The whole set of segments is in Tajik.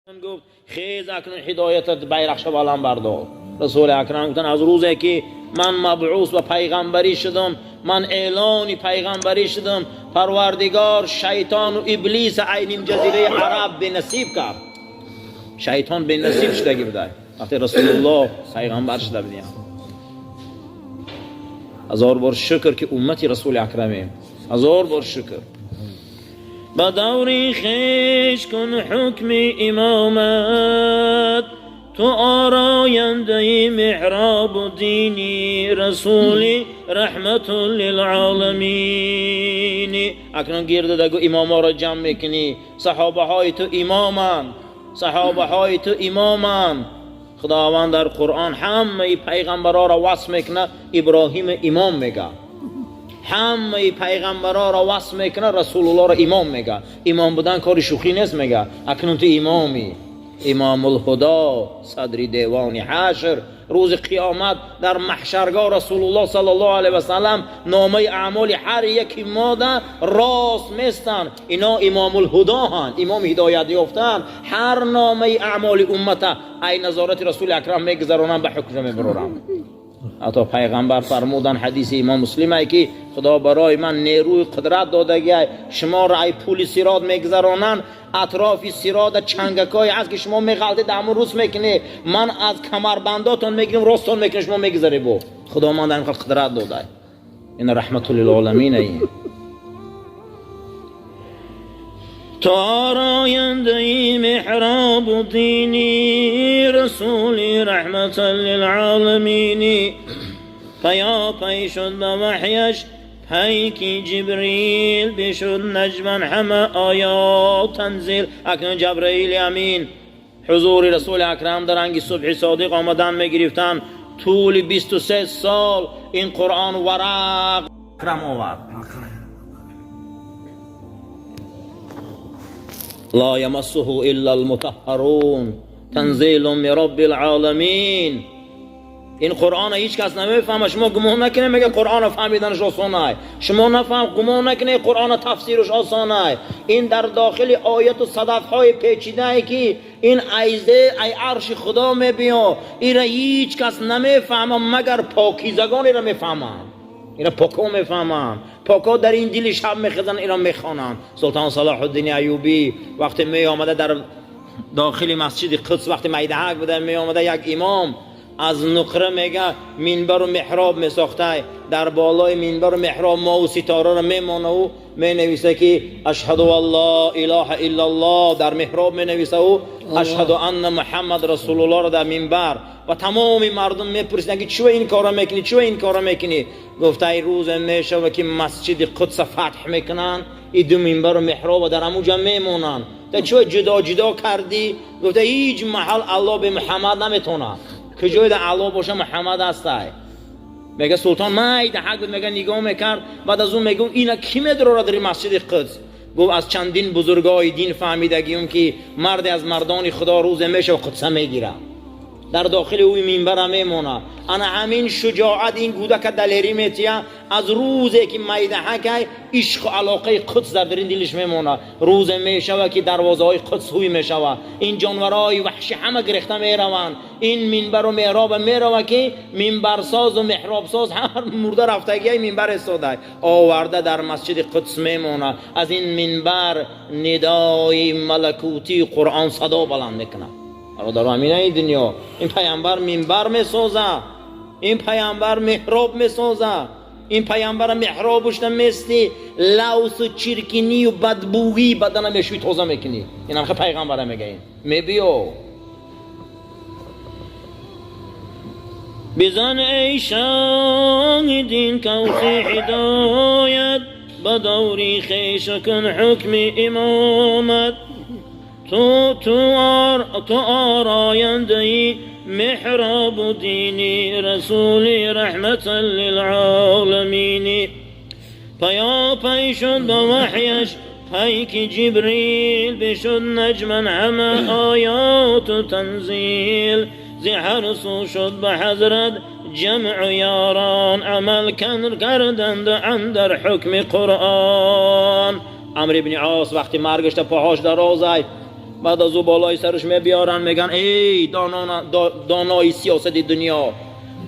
Гуфт: хез, акнун ҳидоятат байрақша баланд бардор. Расули акрам гуфтанд: аз рӯзе ки ман мабъус ба пайғамбарӣ шудам, ман эълони пайғамбарӣ шудам, Парвардигор шайтону иблис ай нимҷазираи араб бенасиб кард. Шайтон бенасиб шудагӣ буда вақте Расулуллоҳ пайғамбар шуда будиям. Ҳазор бор шукр, ки уммати Расули акрамем, ҳазор бор шукр. Ба даври хеш кун ҳукми имомат, ту орояндаи меҳробу дини, расули раҳматун лилоламин. Акнун гирдадагу имоморо ҷамъ мекунӣ, саҳобаҳои ту имоманд, саҳобаҳои ту имоманд. Худованд дар Қуръон ҳамаи пайғамбароро васф мекунад, Иброҳим имом мега. Ҳамаи пайғамбароро васф мекунад, Расулуллоҳро имом мега. Имом будан кори шӯхӣ нест, мега. Акнун ту имомӣ, Имомулҳудо, садри девони ҳашр. Рӯзи қиёмат дар маҳшаргоҳ Расулуллоҳ саллаллоҳу алайҳи васаллам номаи аъмоли ҳар яки мода рост местанд. Ино Имомулҳудоҳанд, имоми ҳидоят ёфтаанд. Ҳар номаи аъмоли уммата ай назорати Расули акрам мегузаронанд, ба ҳукм мебароранд. Ҳатто пайғамбар фармуданд, ҳадиси имом Муслимае, ки Худо барои ман нерӯи қудрат додагиай, шуморо ай пули сирот мегузаронанд. Атрофи сирода чангакое ҳаст, ки шумо меғалтед, ҳамун рӯс мекунед, ман аз камарбандотон мегирам, росттон мекунем, шумо мегузаред. Бо Худо ман дар ин қудрат додай. Ин раҳмату лилоламин. Ин то орояндаи меҳробу дини, расули раҳматан лилоламини. Паёпай шуд ба ваҳяш пайки Ҷибрил, бишуд наҷман ҳама оёт танзил. Акнун Ҷабраили амин ҳузури Расули акрам дар ранги субҳи содиқ омадан мегирифтанд. Тӯли 23 сол ин Қуръон варақ акрам овард. Ла ямассуҳу илла алмутаҳҳарун, танзилун мин роббил оламин. Ин Қуръона ҳеҷ кас намефаҳма. Шумо гумон накунед, мега, Қуръона фаҳмиданаш осонай. Шумо нафаҳм, гумон накунед, Қуръона тафсираш осонай. Ин дар дохили ояту садафҳои печидае, ки ин айзе ай арши Худо мебиё, ира ҳеҷ кас намефаҳма, магар покизагон ира мефаҳманд. Ира поко мефаҳманд. Поко дар ин дили шаб мехезанд, ира мехонанд. Султон Салоҳуддини Аюбӣ вақте меомада дар дохили масҷиди Қудс, вақте майдаҳак буда меомада, як имом аз нуқра, мега, минбару меҳроб месохтай. Дар болои минбару меҳроб моҳу ситораро мемонаву менависа, ки ашҳаду ан ло илоҳа иллаллоҳ дар меҳроб менависаву ашҳаду анна Муҳаммад расулуллоҳро дар минбар. Ва тамоми мардум мепурсиданд, ки чува ин корро мекунӣ, чува ин корро мекунӣ? Гуфта: ай рӯзе мешава, ки масҷиди Қудса фатҳ мекунанд, и ду минбару меҳроба дар ҳамуҷа мемонанд. Та чува ҷудо ҷудо кардӣ? Гуфта: ҳеҷ маҳал Аллоҳ бе Муҳаммад наметонад. Куҷое дар Аллоҳ боша, Муҳаммад ҳастай. Мега, султон майда ҳақ буд, мега, нигоҳ мекард. Баъд аз он мегӯ: ина кӣ медорад дар масҷиди Қудс? Гуфт: аз чандин бузургои дин фаҳмидагиюм, ки марде аз мардони Худо рӯзе мешава, Қудса мегирад, дар дохили ӯ минбара мемонад. Ана ҳамин шуҷоат ин кӯдака далерӣ метия. Аз рӯзе ки майдаҳакай, ишқу алоқаи Қудс дар дарин дилиш мемонад. Рӯзе мешава, ки дарвозаҳои Қудс ҳуй мешава, ин ҷонварҳои ваҳшӣ ҳама гирехта мераванд, ин минбару меҳроба мерава, ки минбарсозу меҳробсоз ҳар мурда рафтагиай минбар истодай, оварда дар масҷиди Қудс мемонад. Аз ин минбар нидои малакутии Қуръон садо баланд мекунад. Бародаро, ҳамина ин дунё. Ин пайғамбар минбар месоза, ин пайғамбар меҳроб месоза. Ин пайғамбара меҳробушта мести, лавсу чиркинию бадбӯии бадана мешӯи, тоза мекунӣ. Ин ҳамхе пайғамбара мегаин мебиё. Бизан, эй шоҳидин, кавси ҳидоят, ба даври хеша кун ҳукми имомат. Ту орояндаи меҳробу дини, расули раҳматан лилоламини. Паёпай шуд ба ваҳяш пайки Ҷибрил, бишуд наҷман ҳама оёту танзил. Зи ҳар сӯ шуд ба ҳазрат ҷамъу ёрон, амал карданд андар ҳукми Қуръон. Амр ибни Ос вақти маргашта поҳош дарозай. بعد از او بالای سرش میبیارن میگن ای دانای سیاست دنیا،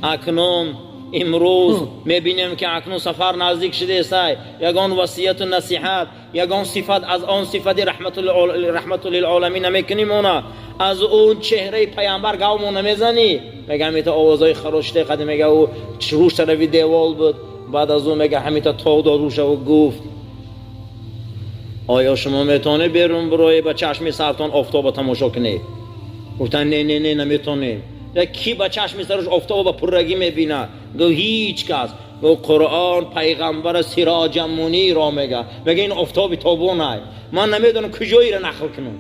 اکنون امروز میبینیم که اکنون سفر نزدیک شده است، یگان وصیت و نصیحت، یگان صفت از آن صفت رحمت للعالمین نمیکنیم، اونا از اون چهره پیامبر گاومون نمیزنی. میگه همیتا آوازهای خراشته قدیم، میگه او روش طرفی دیوال بود. بعد از اون میگه همیتا تا داد روش و گفت آیا شما میتونه بیرون برای با چشم سرتان آفتاب تماشا کنی؟ گفتن نه نه نه نمیتونیم. کی با چشم سرش آفتاب با پرگی میبینه؟ گفت هیچ کس. گفت قرآن پیغمبر سراج منیر را میگه، میگه این آفتاب تابونه، من نمیدونم کجایی را نقل کنم،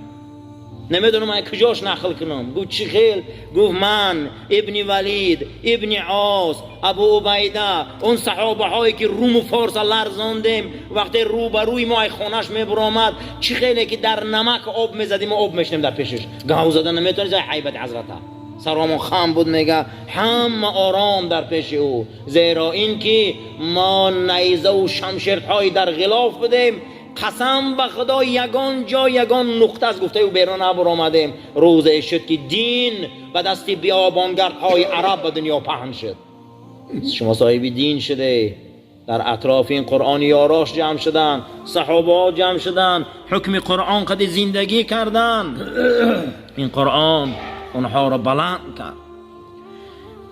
نمیدونم من کجاش نقل کنم. گفت چی خیل؟ گفت من ابن ولید، ابن عاص، ابو عبیده، اون صحابه هایی که روم و فارس لرزاندیم، وقتی روبروی ما خونش میبرآمد، چی خیلی که در نمک آب میزدیم و آب میشنیم در پیشش، گاو زدن نمیتونی زای حیبت حضرته. سرامون خم بود، میگه همه آرام در پیش او، زیرا اینکه ما نیزه و شمشیرهای در غلاف بودیم، قسم به خدا یگان جا یگان نقطه از گفته او بیرون نبرآمدیم. روزه شد که دین به دست بیابانگردهای عرب به دنیا پهن شد. شما صاحب دین شده، در اطراف این قرآن یاراش جمع شدن، صحابه ها جمع شدن، حکم قرآن قد زندگی کردن. این قرآن اونها را بلند کرد.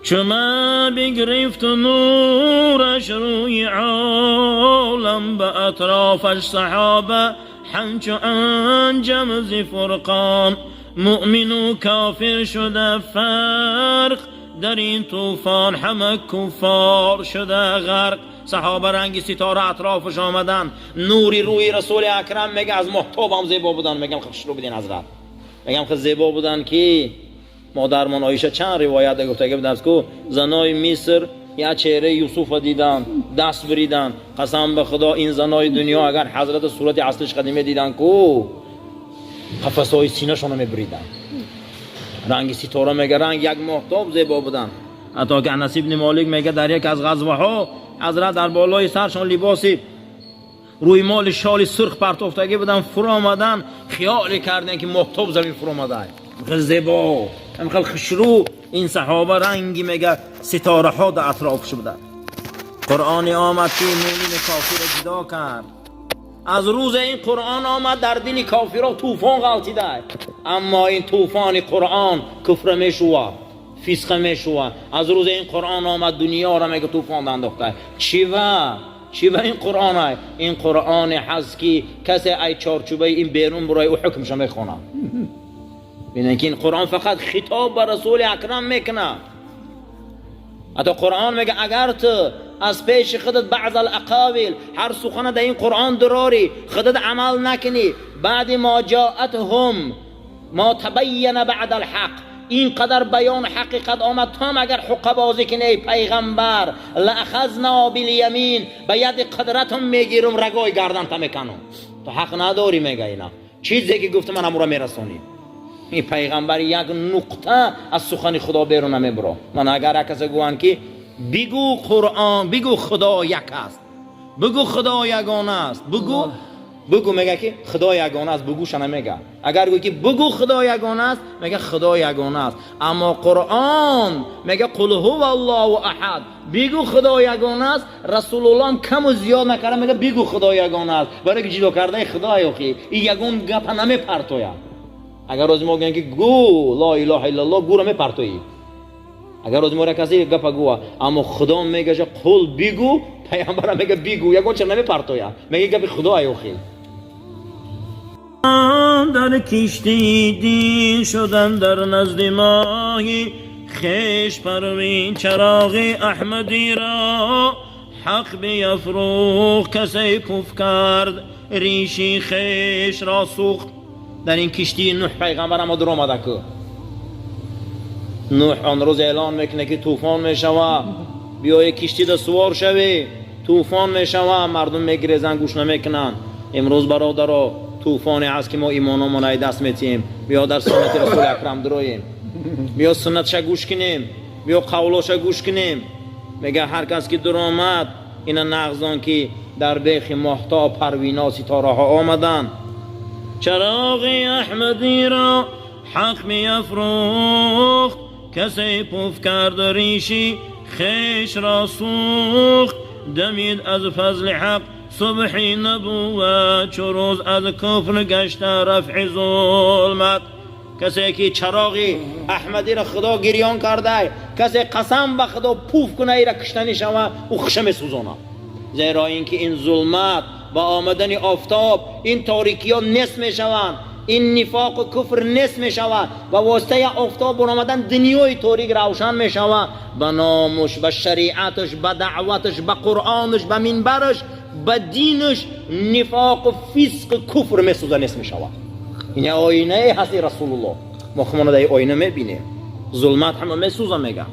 چما بگرفت نورش روی عالم، به اطرافش صحابه همچو انجم ز فرقان، مؤمن و کافر شده فرق، در این طوفان همه کفار شده غرق. صحابه رنگ ستاره اطرافش آمدن، نوری روی رسول اکرم میگه از مهتاب هم زیبا بودن. میگم خوش رو بدین حضرت، میگم خیلی زیبا بودن که مادرمان عایشه چند روایت گفته بودن که زنای مصر یا چهره یوسف دیدن دست بریدن. قسم به خدا این زنای دنیا اگر حضرت صورت اصلش قدیمه دیدن کو قفسهای سینه‌شون میبریدن. رنگ ستاره میگه رنگ یک مهتاب زیبا بودن. حتی که انس ابن مالک میگه در یک از غزوه ها حضرت در بالای سرشان لباسی روی مال شال سرخ پرتافتگی بودن، فرو آمدن، خیال کردن که مهتاب زمین فرو آمده، خیلی زیبا، خیلی خوشرو. این صحابه رنگی میگه ستاره ها در اطرافش بودن. قرآن آمد که مؤمن کافر جدا کرد. از روز این قرآن آمد در دل کافرها طوفان غلطیده، اما این طوفان قرآن کفر میشوه، فسق میشوه. از روز این قرآن آمد دنیا را میگه طوفان انداخته. چی و چی به این قرآن های؟ این قرآن هست که کسی ای چارچوبه این بیرون برای او حکمش میخونه. ببینن که این قرآن فقط خطاب به رسول اکرم میکنه. حتی قرآن میگه اگر تو از پیش خودت بعض الاقاویل هر سخن در این قرآن دراری خودت عمل نکنی، بعد ما جاءتهم ما تبین بعد الحق، اینقدر بیان حقیقت آمد، تو هم اگر حق بازی کنی ای پیغمبر، لاخذنا بالیمین، به ید قدرتم میگیرم رگای گردن تا میکنم. تو حق نداری میگه اینا چیزی که گفت من امورا میرسونی. این پیغمبر یک نقطه از سخن خدا بیرون نمیبره. من اگر کسی گویند که بگو قرآن، بگو خدا یک است، بگو خدا یگانه است، بگو میگه که خدا یگانه است، بگوش نمیگه. اگر گویی که بگو خدا یگانه است، میگه خدا یگانه است. اما قرآن میگه قل هو الله احد، بگو خدا یگانه است. رسول الله هم کم و زیاد نکرده، میگه بگو خدا یگانه است، برای که جدا کرده خدا یخی این یگان گپ نمیپرتوید. اگر روز ما گویند که گو لا اله الا الله، گو را میپرتویی. اگر روز ما را کسی گپ گو، اما خدا میگه قل بگو، پیامبر میگه بگو، یگان چه نمیپرتوید، میگه گپ خدا یخی. در کشتی دین شدن در نزد ماهی خیش پروین، چراغ احمدی را حق بیفروخت، کسی پف کرد ریشی خیش را سوخت. در این کشتی نوح پیغمبر هم در آمده که نوح آن روز اعلان میکنه که طوفان میشوه، بیای کشتی در سوار شوی، طوفان میشوه. مردم میگریزن، گوش نمیکنن. امروز برادرها طوفانی هست که ما ایمانمون را دست میتیم. بیا در سنت رسول اکرم درویم، بیا سنتش گوش کنیم، بیا قولش گوش کنیم. میگه هر کس که در آمد اینا نغزان که در بیخ ماهتاب پروینا ستاره ها آمدن. چراغ احمدی را حق می افروخت، کسی پف کرد ریشی خویش را سوخت. دمید از فضل حق صبحی نبوت، چو روز از کفر گشته رفع ظلمت. کسی که چراغی احمدی را خدا گریان کرده، کسی قسم به خدا پوف کنه ای را کشتنی شوه، او خوشه می سوزانه. زیرا اینکه این ظلمت با آمدن آفتاب این تاریکی ها نصف می شوند، این نفاق و کفر نصف می شود و واسطه آفتاب برآمدن دنیای تاریک روشن می شود. به نامش، به شریعتش، به دعوتش، به قرآنش، به منبرش، به دینش نفاق و فسق و کفر می سوزه، نصف می شود. این آینه هستی رسول الله، ما خمانه در آینه می بینیم ظلمت همه می سوزه. میگه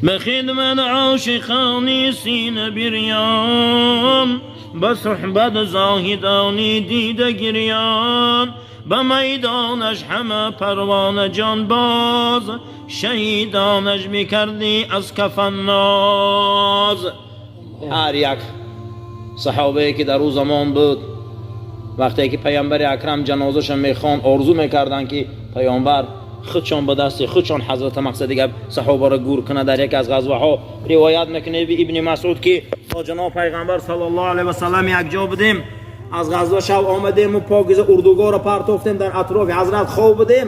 به خدمت عاشقانی سینه بریان، به صحبت زاهدانی دیده گریان، به میدانش همه پروانه جان باز، شهیدانش میکردی از کفن ناز. هر یک صحابه که در او زمان بود، وقتی که پیامبر اکرم جنازه‌ش میخوان، آرزو میکردن که پیامبر خودشان به دست خودشان حضرت مقصد دیگه صحابه را گور کنه. در یک از غزوه ها روایت میکنه ابن مسعود که با جناب پیغمبر صلی الله علیه و سلم یک جا بودیم، از غزوه شب آمدیم و پاکیزه اردوگاه را پرتافتیم، در اطراف حضرت خواب بودیم.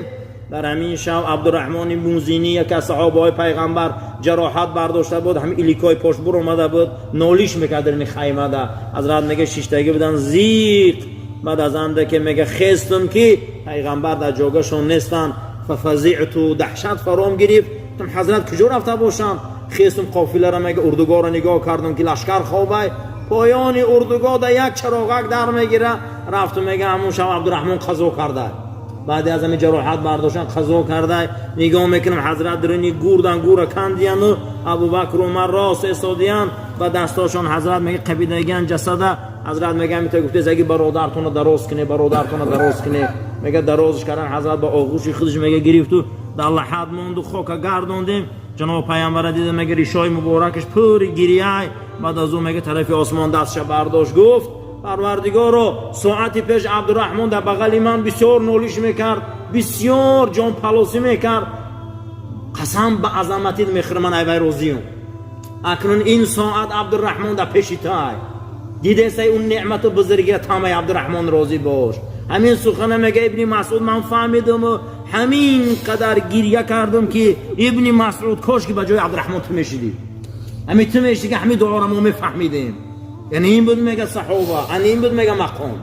در همین شب عبدالرحمن موزینی، یک از صحابه های پیغمبر، جراحت برداشته بود، هم ایلیکای پاش بر اومده بود، نالیش میکرد در این خیمه. ده حضرت میگه شیشتگی بودن زیق. بعد از آنده که میگه خستم که پیغمبر در جاگهشون نیستن، ففزعت، دهشت فرام گرفت، گفتم حضرت کجا رفته باشن؟ خستم قافله را، میگه اردوگاه را نگاه کردم که لشکر خوابه، پایان اردوگاه در یک چراغک در میگیره. رفتم، میگه همون شب عبدالرحمن قضا کرده، بعد از همین جراحت برداشتن قضا کرده. نگاه میکنم حضرت درونی گوردن، گور کندیان و ابوبکر و عمر راست استادیان و دستاشون حضرت میگه قبیدگان جسده. حضرت میگه میته گفته اگه برادرتون رو دراز کنه، برادرتون رو دراز کنه. میگه درازش کردن، حضرت با آغوش خودش میگه گرفت و در لحد موند و خاک گردوندیم. جناب پیامبر دیدم، میگه ریشای مبارکش پر گریه. بعد از اون میگه طرف آسمان دستش برداشت، گفت پروردگارا، ساعتی پیش عبدالرحمن در بغل من بسیار نالش میکرد، بسیار جان پلاسی میکرد، قسم به عظمتیت میخورم من ای راضیم. اکنون این ساعت عبدالرحمن در پیش تای دیده سی، اون نعمت بزرگی تام عبدالرحمن راضی باش. همین سخنه میگه ابن مسعود من فهمیدم و همین قدر گریه کردم که ابن مسعود کاش که به جای عبدالرحمن تو میشیدی، همین تو میشیدی که همین دعا رو ما میفهمیدیم. یعنی این بود میگه صحابه، یعنی این بود میگه مقام.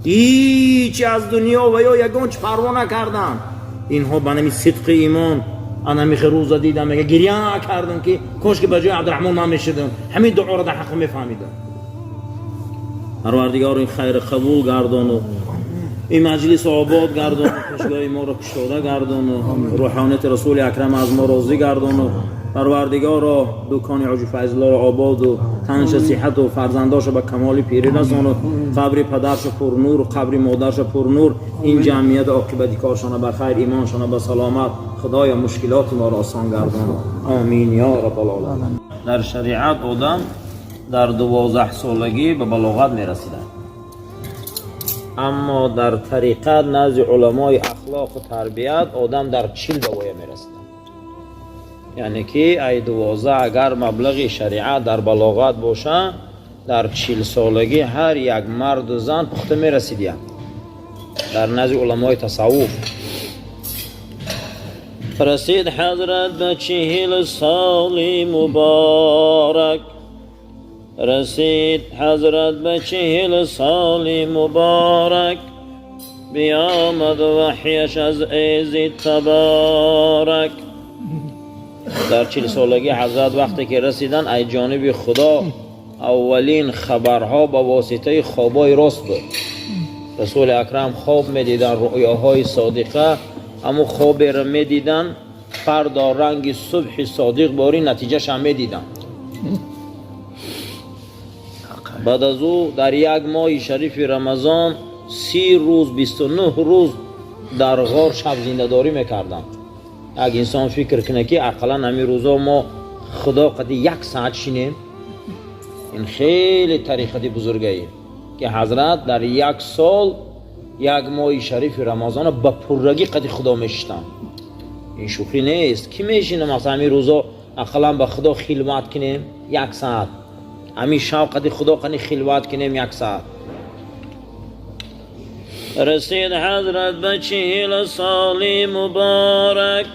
هیچ از دنیا و یا یگان چه پروا نکردن اینها به نمی صدق ایمان. انا میخه روزا دیدم، میگه گریه کردم که کاش که به جای عبدالرحمن من میشدم، همین دعا رو در حق میفهمیدم. پروردگار این خیر قبول گردان و این مجلس آباد گردان و پیشگاه ما رو کشاده گردان و روحانیت رسول اکرم از ما راضی گردان و پروردگارا دکان حاجی فیض‌الله را آباد و تنش صحت و فرزنداش به کمال پیری رسان و قبر پدرش پر نور و قبر مادرش پر نور. این جمعیت عاقبت کارشان به خیر، ایمانشان به سلامت. خدایا مشکلات ما را آسان گردان. آمین یا رب العالمین. در شریعت آدم در 12 سالگی به بلاغت میرسیده، اما در طریقت نزد علمای اخلاق و تربیت آدم در 40 به وایه میرسیده. یعنی که ای 12 اگر مبلغ شریعت در بلاغت باشه، در 40 سالگی هر یک مرد و زن پخته میرسیدیم در نزد علمای تصوف. رسید حضرت به 40 سال مبارک، رسید حضرت به 40 سال مبارک، بیامد وحیش از ایزی تبارک. در 40 سالگی حضرت وقتی که رسیدن، ای جانب خدا اولین خبرها با واسطه خوابای راست بود. رسول اکرم خواب میدیدن، رؤیاهای صادقه، اما خواب را میدیدن، فردا رنگ صبح صادق باری نتیجهش هم میدیدن. بعد از او در یک ماه شریف رمضان 30 روز، 29 روز در غار شب زنده‌داری میکردن. یک انسان فکر کنه که اقلا همین روزا ما خدا قد یک ساعت شینیم، این خیلی طریقت بزرگیه که حضرت در یک سال Як моҳи шарифи Рамазона ба пуррагӣ қади Худо мешиштам. Ин шӯхӣ нест. Кӣ мешинам масалан ҳамин рӯзо ақаллан ба Худо хилват кунем як саат, ҳамин шав қади Худо қани хилват кунем як саат. Расид ҳазрат ба 40 соли муборак,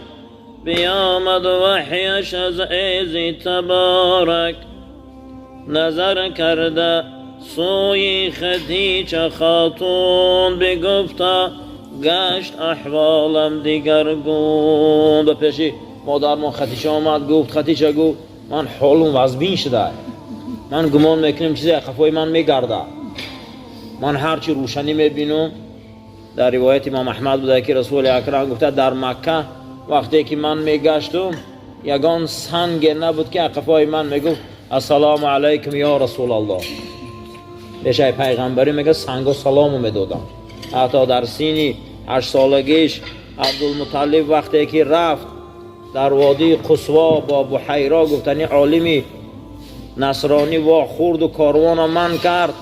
биёмад ваҳяш аз эзи таборак. Назар карда сӯи Хадича хотун, бигуфта гашт аҳволам дигаргун. Ба пеши модармон Хадича омад, гуфт, Хадича гуфт, ман ҳолум вазбин шуда, ман гумон мекунам чизе қафои ман мегардад, ман ҳарчи рӯшанӣ мебинам. Дар ривояти имом Аҳмад буда ки Расули Акрам гуфта, дар Макка вақте ки ман мегаштум, ягон санге набуд ки қафои ман мегуфт: «Ассалому алайкум, ё Расулаллоҳ». Бешай пайғамбарӣ мега, санго салому медодам. Ҳатто дар синни 8-солагиш Абдулмуталлиб вақте ки рафт дар водии Қусво бо Буҳайро, гуфтани олими насронӣ, вохӯрду корвона ман кард,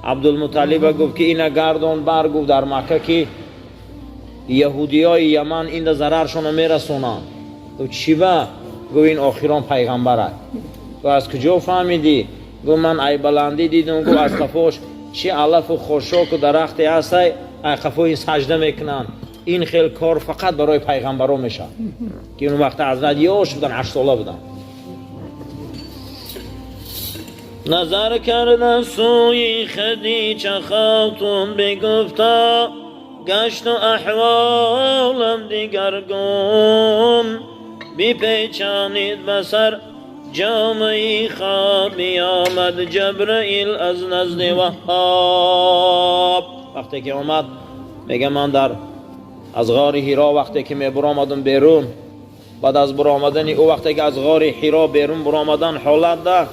Абдулмуталлиба гуфт ки ина гардон бар, гуфт, дар Макка ки яҳудиёи Яман инда зараршона мерасонанд. Гуфт: «Чӣ ба?» Гуфт: «Ин охирон пайғамбар аст». Гуфт: «Аз куҷо фаҳмидӣ?» Гуфт: «Ман айбаландӣ дидум», гуфт, «аз қафош чӣ алафу хошоку дарахте ҳастай, ай қафои ин саҷда мекунанд. Ин хел кор фақат барои пайғамбаро мешавад», ки он вақта ҳазрат ёш будан, 8-сола буданд. Назар карда сӯи Хадича хотун, бигуфта гашту аҳволам дигаргун. Бипечонид ба сар ҷомаи хоб, биёмад Ҷабраил аз назди Ваҳҳоб. Вақте ки омад, мега, ман дар аз ғори Ҳиро вақте ки мебуромадам берун, баъд аз буромадани ӯ, вақте ки аз ғори Ҳиро берун буромадан ҳолат да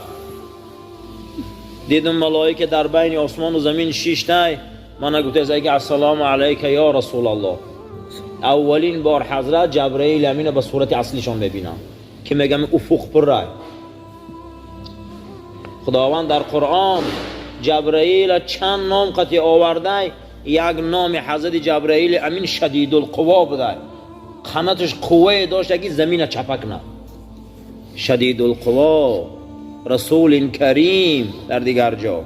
дидум, малоика дар байни осмону замин шиштай, мана гуфтааст ки: «Ассалому алайка, ё Расулаллоҳ». Аввалин бор ҳазрат Ҷабраил Амина ба сурати аслишон мебинам, ки мегам уфуқ пуррай. Худованд дар Қуръон Ҷабраила чанд ном қати овардай, як номи ҳазрати Ҷабраили Амин Шадидулқуво будай. Қанаташ қуввае дошта ки замина чапа кунад. Шадидулқуво, Расулин Карим. Дар дигар ҷо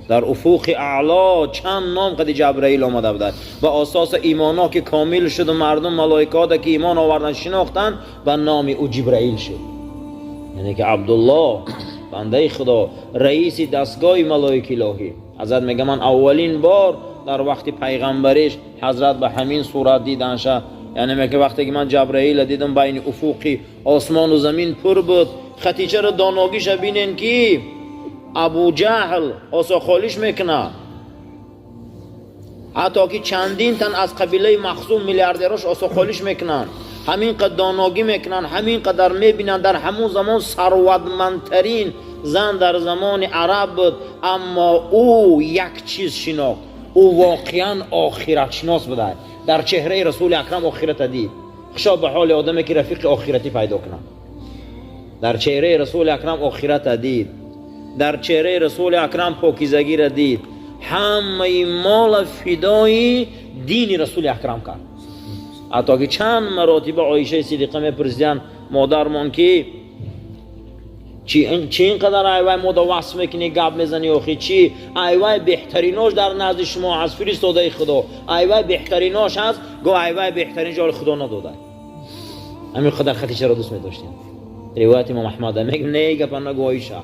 дар уфуқи аъло чанд ном қади Ҷабраил омада будад. Ба асоси имоно ки комил шуду мардум малоикаода ки имон овардан шинохтанд, ба номи ӯ Ҷибраил шуд. Яъне ки Абдуллоҳ, бандаи Худо, раиси дастгоҳи малоики илоҳӣ. Ҳазрат мега, ман аввалин бор дар вақти пайғамбариш ҳазрат ба ҳамин сурат диданша. Яъне мега, вақте ки ман Ҷабраила дидам, байни уфуқи осмону замин пур буд. Хатичаро доногиша бинен, ки Абуҷаҳл осохолиш мекунад, ҳатто ки чандин тан аз қабилаи Махзум миллиардерош осохолиш мекунанд, ҳамин қадр доногӣ мекунанд, ҳамин қадар мебинанд. Дар ҳамун замон сарватмандтарин зан дар замони араб буд, аммо ӯ як чиз шинохт: ӯ воқеан охиратшинос буда. Дар чеҳраи Расули Акрам охирата дид. Хушо ба ҳоли одаме ки рафиқи охиратӣ пайдо кунад. Дар чеҳраи Расули Акрам охирата дид, дар чеҳраи Расули Акрам покизагиро дид, ҳамаи мола фидои дини Расули Акрам кард. Ҳатто ки чанд маротиба Оишаи Сидиқа мепурсиданд модармон ки чӣ ин қадар айвай мода васф мекунӣ, гап мезанӣ, охи чӣ айвай беҳтаринош дар назди шумо ҳаст, фиристодаи Худо, айвай беҳтаринош ҳаст? Го, айвай беҳтарин ҷоли Худо надода. Ҳамин қадар Хатичаро дӯст медоштем. Ривояти имом Аҳмад мегӯ, не, гапа нагӯ, Оиша,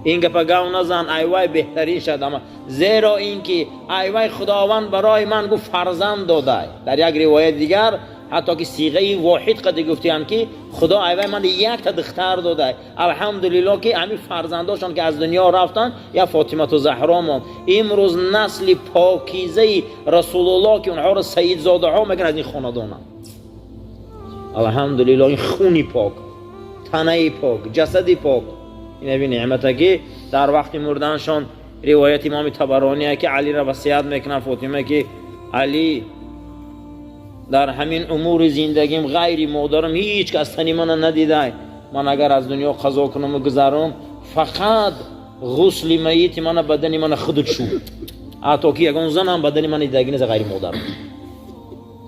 ин гапа гав назан, айвай беҳтарин шад, ама зеро ин ки айвай Худованд барои ман, гуфт, фарзанд додай. Дар як ривояти дигар ҳатто ки сиғаи воҳид қади гуфтиям ки Худо айвай ман якта духтар додай, алҳамдулилло, ки ҳамин фарзандошон ки аз дунё рафтанд, я Фотимату Заҳро монд. Имрӯз насли покизаи Расулуллоҳ, ки онҳоро саидзодаҳо мегӯянд, аз ин хонадонанд. Алҳамдулилло, ин хуни пок, танаи пок, ҷасади пок, ин аби неъмата ки дар вақти мурданшон, ривояти имоми Табарония, ки Алиро васият мекунанд Фотима ки: «Алӣ, дар ҳамин умури зиндагим ғайри модарам ҳеҷ кас тани мана надидай. Ман агар аз дунё қазо кунаму гузарам, фақат ғусли майити мана, бадани мана худут шу». Ҳатто ки ягон занам бадани ман дидаги нест ғайри модарам.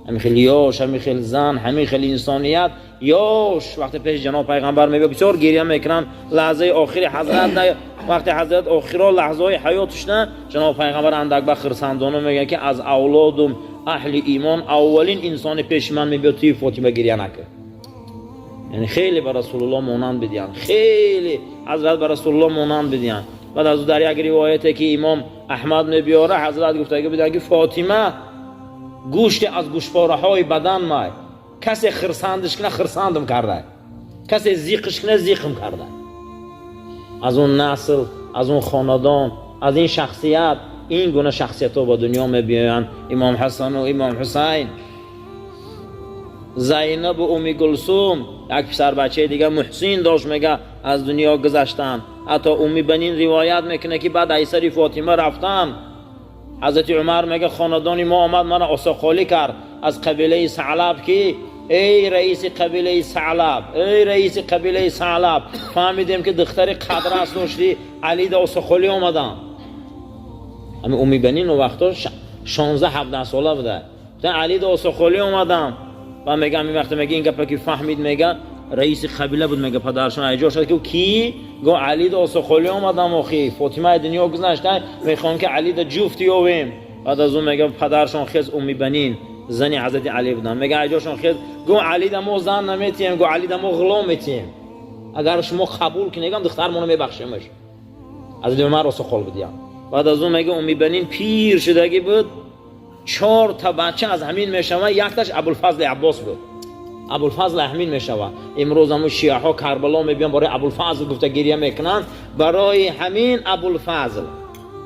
Ҳамин хел ёш, ҳамин хел зан, ҳамин хел инсоният ёш. Вақте пеши ҷаноб пайғамбар мебиёд, бисёр гиря мекунанд. Лаҳзаи охири ҳазрат, вақте ҳазрат охиро лаҳзаҳои ҳаётушна, ҷаноб пайғамбар андак ба хирсандона мегӯяд, ки аз авлодум аҳли имон аввалин инсони пеши ман мебиёд туи Фотима, гиря накун. Яъне хеле ба Расулуллоҳ монанд бидиҳанд, хеле ҳазрат ба Расулуллоҳ монанд бидиҳанд. Баъд аз ӯ дар як ривояте, ки имом Аҳмад мебиёра, ҳазрат гуфтаги буданд, ки Фотима гӯште аз гӯшпораҳои бадан май, касе хирсандиш кина, хирсандам карда, касе зиқиш кина, зиқм карда. Аз он насл, аз он хонадон, аз ин шахсият ин гуна шахсиятҳо ба дунё мебиёянд: имом Ҳасану имом Ҳусайн, Зайнабу Уми Гулсум. Як писарбачаи дига Муҳсин дошт, мега, аз дунё гузаштанд. Ҳатто Уми Банин ривоят мекунад, ки баъд айсари Фотима рафтан, ҳазрати Умар мега, хонадони мо омад, мана осоқолӣ кард аз қабилаи Саълаб, ки эй раиси қабилаи Саълаб, эй раиси қабилаи Саълаб, фаҳмидем, ки духтари қадрас доштӣ, Алида осоқолӣ омадам. Ҳами Уми Банин вақто 16-17 сола буда. Алида осоқолӣ омадам. Ва мега, ҳамин вақте мега, ин гапа ки фаҳмид, мега, раиси қабила буд, мега, падаршон айҷо шуд, ки ки го Алида осоқолӣ омадам, охи Фотимаи дунё гузашта, мехоҳам, ки Алида ҷуфт ёвем. Баъд аз он, мега, падаршон хез, Уми Банин зани ҳазрати Али буданд, мега, айҷошон хез, го Алида мо зан наметиҳем, го Алида мо ғулом метиҳем, агар шумо қабул кунегам, духтармоно мебахшемаш. Ҳазрати Умар осоқол будиям. Баъд аз он, мега, Уми Банин пир шудагӣ буд, чор та бача аз ҳамин мешавад, якташ Абулфазли Аббос буд. Абулфазл ҳамин мешавад. Имрӯз ҳамун шиаҳо Карбало мебиён, барои Абулфазл гуфта гиря мекунанд. Барои ҳамин Абулфазл,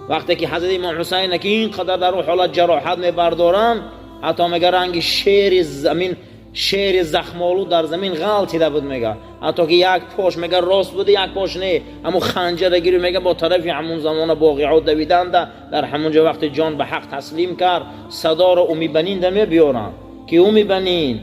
вақте ки ҳазрати имом Ҳусайна ки ин қадар дар он ҳолат ҷароҳат мебардоранд, ҳатто мега, ранги шери замин, шери захмолуд дар замин ғалтида буд, мега, ҳатто ки як пош, мега, рост буд, як пош не. Ҳамун ханҷара гири, мега, бо тарафи ҳамун замона боғиҳо давиданда, дар ҳамун ҷо вақте ҷон ба ҳақ таслим кард, садоро Уми Банин да мебиёранд, ки Уми Банин,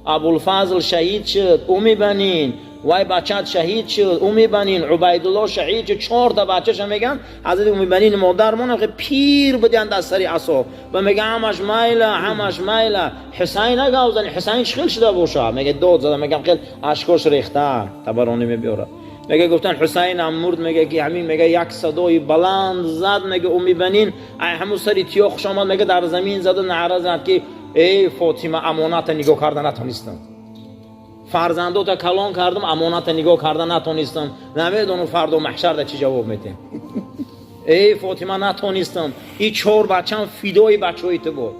Абулфазл шаҳид шуд, Уми Банин, вай бачаат шаҳид шуд, Уми Банин, Убайдулло шаҳид шуд. Чорта бачаша меган. Ҳазрати Уми Банин модармон пир будиянд, аз сари асо ва мега, ҳамаш майла, ҳамаш майла, Ҳусайн нагавзани, Ҳусайн чӣ хел шуда боша? Мега, дод зада, мегам, хел ашкош рехта. Табаронӣ мебиёрад, мега, гуфтан, Ҳусайнам мурд. Мега, ки ҳамин, мега, як садои баланд зад, мега, Уми Банин, ай ҳамун сари тиёқ хуш омад, мега, дар замин заду наъра зад, ки эй Фотима, амоната нигоҳ карда натонистам, фарзандота калон кардам, амоната нигоҳ карда натонистам, намедонам фардо маҳшарда чӣ ҷавоб метем. Эй Фотима, натонистам, и чор бачам фидои бачаҳои ту буд.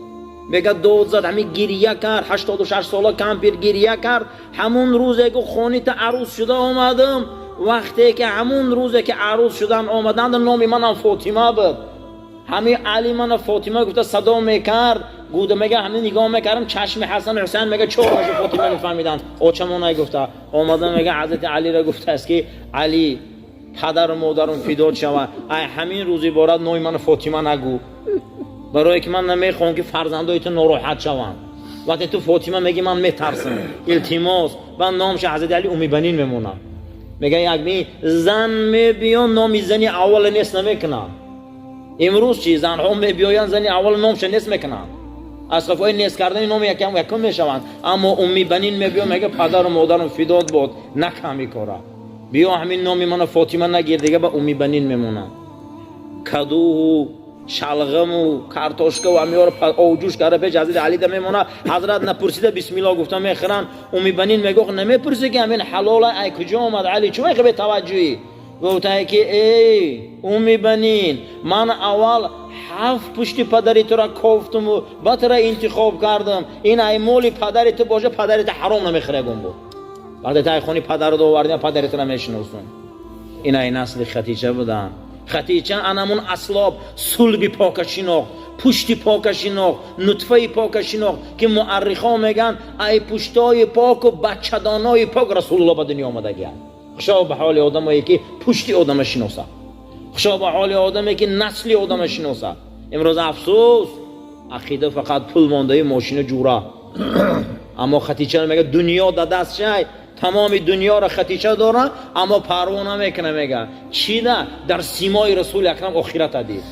Мега, дод зад, ҳамин гирия кард, 86 сола кампир гирия кард. Ҳамун рӯзе ки хонита арӯс шуда омадам, вақте ки ҳамун рӯзе ки арӯс шудан омаданд, номи манам Фотима буд. Ҳамин Али мана Фотима гуфта садо мекард. Гуда, мега, ҳамин нигоҳ мекардам, чашми Ҳасан, Ҳусайн, мега, чорашу Фотима мефаҳмиданд. Очамонай гуфта омада, мега, ҳазрати Алира гуфтааст, ки Али, падару модарум фидо шава, ай ҳамин рӯз иборат номи мана Фотима нагӯ, барое ки ман намехоҳам, ки фарзандои ту нороҳат шаванд. Вақте ту Фотима меги, ман метарсам, илтимос. Ба номша ҳазрати Али Умибанин мемонад. Мега, як зан мебиё, номи зани аввала нест намекунад. Имрӯз чи занҳо мебиёянд, зани аввал номша нест мекунанд, аз қафои нест кардани номи якам якум мешаванд. Аммо Умми Банин мебиё, мега, падару модарам фидот бод, наками кора, биё, ҳамин номи мана Фотима нагир, дига ба Умми Банин мемонад. Кадуҳу шалғаму картошкаву ҳамиёро овҷӯш карда, пеш ҳазрати Алида мемонад. Ҳазрат напурсида, бисмилло гуфта мехӯранд. Умми Банин мегӯ, намепурсӣ, ки ҳамин ҳалола ай куҷо омад? Али, чӣ мехӯ бетаваҷҷӯҳӣ? Гуфтае, ки эй Умми Банин, ман аввал ҳафт пушти падари тура кофтуму ба тура интихоб кардам. Ин ай моли падари ту боша, падари ту ҳаром намехӯра гум буд. Вақте тай хони падарро овардем, падари тура мешиносум. Ин ай насли Хатича буданд. Хатича анамун аслоб, сулби пока шинохт, пушти пока шинохт, нутфаи пока шинохт, ки муаррихо мегӯянд, ай пуштои поку бачадонои пок Расулулло ба дунё омадагианд. Хушо ба ҳоли одамое, ки пушти одама шиносад, хушо ба ҳоли одаме, ки насли одама шиносад. Имрӯз, афсӯс, ақида фақат пул мондаи, мошина, ҷура. Аммо Хатича, мега, дунё да даст шай, тамоми дунёро Хатича дора, аммо парво намекуна. Мега, чида дар симои Расули Акрам охирата дид.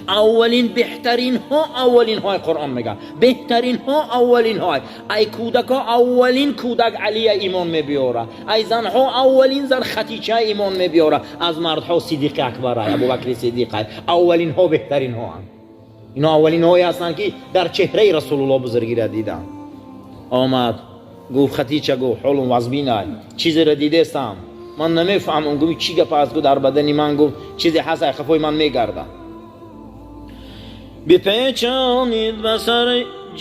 Аввалин, беҳтаринҳо, аввалинҳои Қуръон мега, беҳтаринҳо, аввалинҳо. Ай кӯдакҳо аввалин кӯдак Алия имон мебиёра, ай занҳо аввалин зан Хатича имон мебиёра, аз мардҳо Сидиқи Акбар, Абубакри Сидиқ. Аввалинҳо, беҳтаринҳоанд. Ино аввалинҳое ҳастанд, ки дар чеҳраи Расулуллоҳ бузургиро диданд. Омад, гуфт: «Хатича», гуфт, «ҳолум вазбинай, чизеро дидестам, ман намефаҳмам». Гуфт: «Чӣ гап аст?» Гуфт: «Дар бадани ман», гуфт, «чизе ҳаст, ай қафои ман мегардад». Бипечонид ба сар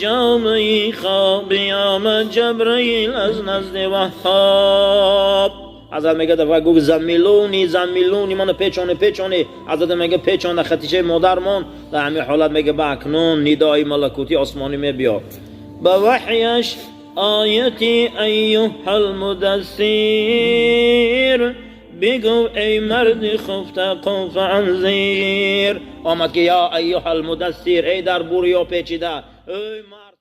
ҷомаи хоб, биёмад Ҷабраил аз назди Ваҳҳоб. Ҳазрат мега, дафъа гуфт: «Заммилуни, заммилуни», мана печоне, печоне. Ҳазрат мега, печонда Хатичаи модармон. Дар ҳамин ҳолат мега, ба акнун нидои малакутӣ осмонӣ мебиёд ба ваҳяш: ояти «Айюҳал мудассир», бигӯ: «Эй марди хуфта, қум фаанзир». Омад ки «Ё айюҳал мудассир», эй дар бурё печида, эй.